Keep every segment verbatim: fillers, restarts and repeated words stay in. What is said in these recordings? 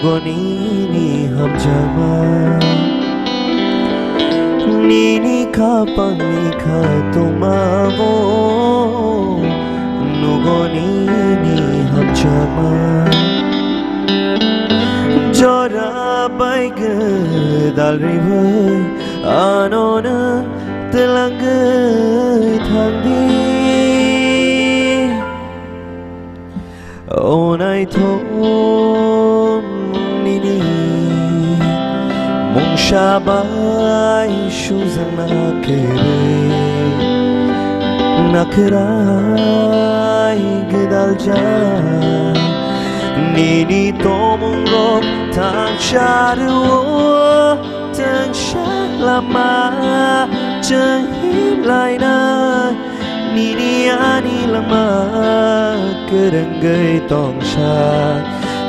Gonini hamjakma, nini khapangni khatungmabo nugo nini hamjakma. Jora bai gwdal ribwi ano nwng twlangwi thangdi. O naithok nini mungsa bai sujakna kwrwi, nakhwrai gwdaljak nini tongmungrok thangsa rwo, thangsa lama chwng himlainai. Nini ani langma kwrwngwi tongsa,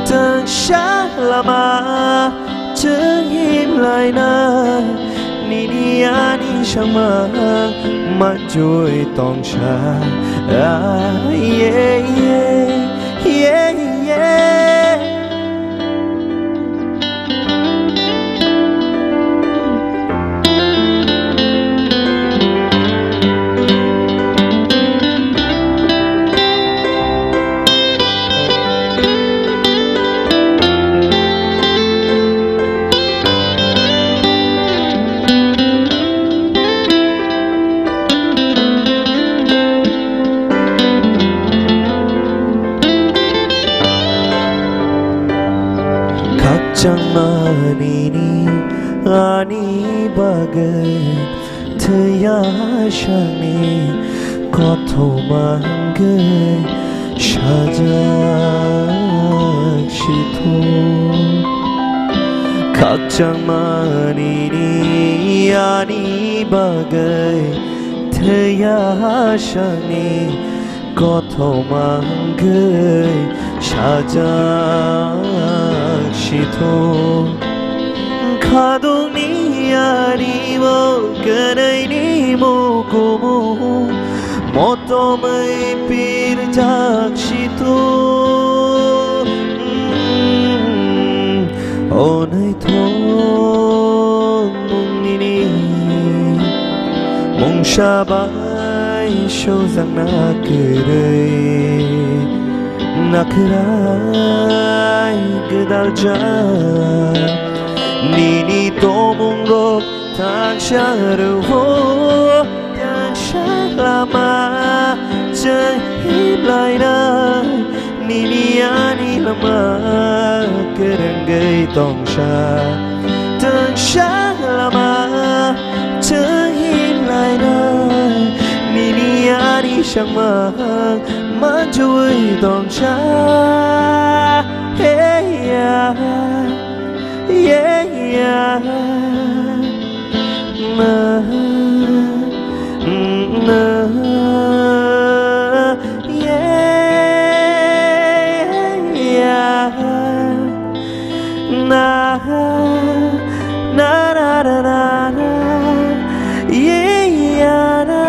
thangsa lama chwng himlaina. Nini ani samang manjui tongsa, ah, yeah, yeah, yeah, yeah. Khakchangma nini ani bagwi thwiya sani kothoma hwnkhe sajak sithu. Khakchangma nini ani bagwi thwiya sani kothoma hwnkhe sajak sithu. Khadukni ani bo kwnwini mukumu motomwi pirjak sithu. O naithok mung nini mungsa bai sujakna kwrwi, nakhwrai gwdaljak nini tongmungrok thangsa rwo, thangsa lama chwng himlaina. Nini ani langma kwrwngwi tongsa, thangsa lama chwng himlaina. Nini ani samang manjui tongsa, hey, yeah. Yeah, yeah. Na, na, yeah, yeah. Na, na, na, na, na, na. Yeah, yeah, na.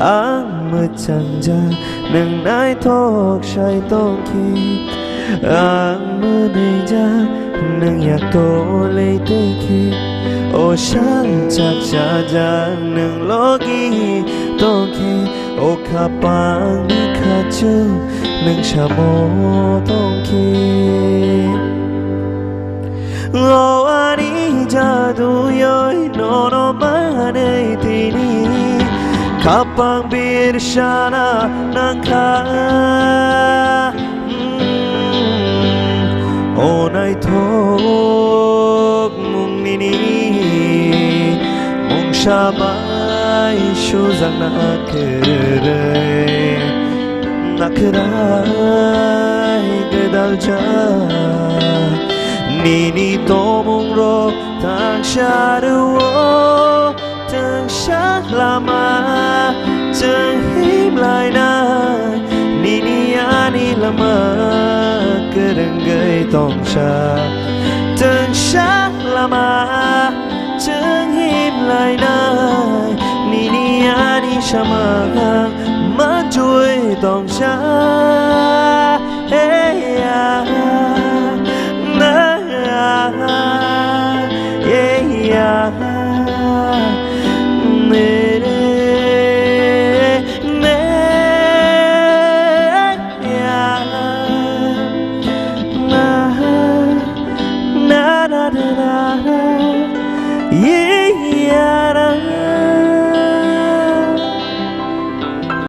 Ang mwchangjak nwng naithok sai tongkhe, ang mwnwijak nwng yak tolwi tongkhe, o sal chak chajak nwng logi tongkhe, o khapangni khachu nwng samo tongkhe. O ani jaduyoi nono manwi tini khapang birsana nangkha. Mm, o naithok mung nini mungsa bai sujakna kwrwi, nakhwrai gwdaljak nini tongmungrok thangsa rwo, thangsa lama chwng himlainai. Nini ani langma kwrwngwi tongsa, thangsa lama chwng himlainai. Nini ani samang manjui tongsa, hey, yeah.